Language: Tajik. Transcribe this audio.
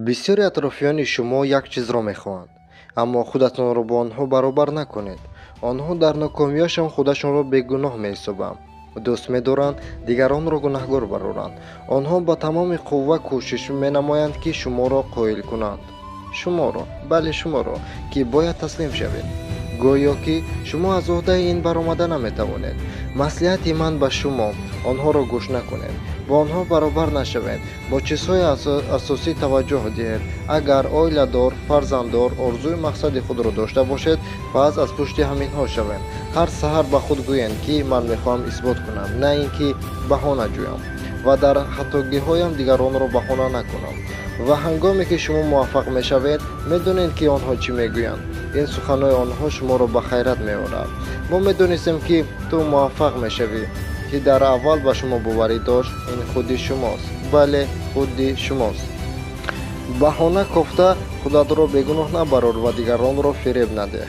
Бисёри атрофиёни шумо як чизро мехоҳанд, аммо худатонро бо онҳо баробар накунед. Онҳо дар нокомиашон худашонро бегуноҳ меҳисобанд, дӯст медоранд дигаронро гунаҳгор бароранд. Онҳо ба тамоми қувва кӯшиш менамоянд, ки шуморо қоил кунанд, шуморо, бале, шуморо, ки бояд таслим шавед, гӯё ки шумо аз уҳдаи ин баромада наметавонед. Маслиҳати ман ба шумо: онҳоро гӯш накунед, бо онҳо баробар нашавед, бо чизҳои асосӣ таваҷҷӯҳ диҳед. Агар оиладор, фарзанддор, орзую мақсади худро дошта бошед, пас аз пушти ҳаминҳо шавед. Ҳар саҳар ба худ гӯед, ки ман мехоҳам исбот кунам, на ин ки баҳона ҷӯям ва дар хатогиҳоям дигаронро баҳона накунам. Ва ҳангоме ки шумо муваффақ мешавед, медонед, ки онҳо чӣ мегӯянд. Ин суханҳои онҳо шуморо ба хайрат меорад. Мо медонистем, ки ту муваффақ мешавӣ. Ки дар аввал ба шумо боварӣ дошт, ин худи шумост. Бале, худи шумост. Баҳона кофта худатро бегуноҳ набарор ва дигаронро фиреб надеҳ.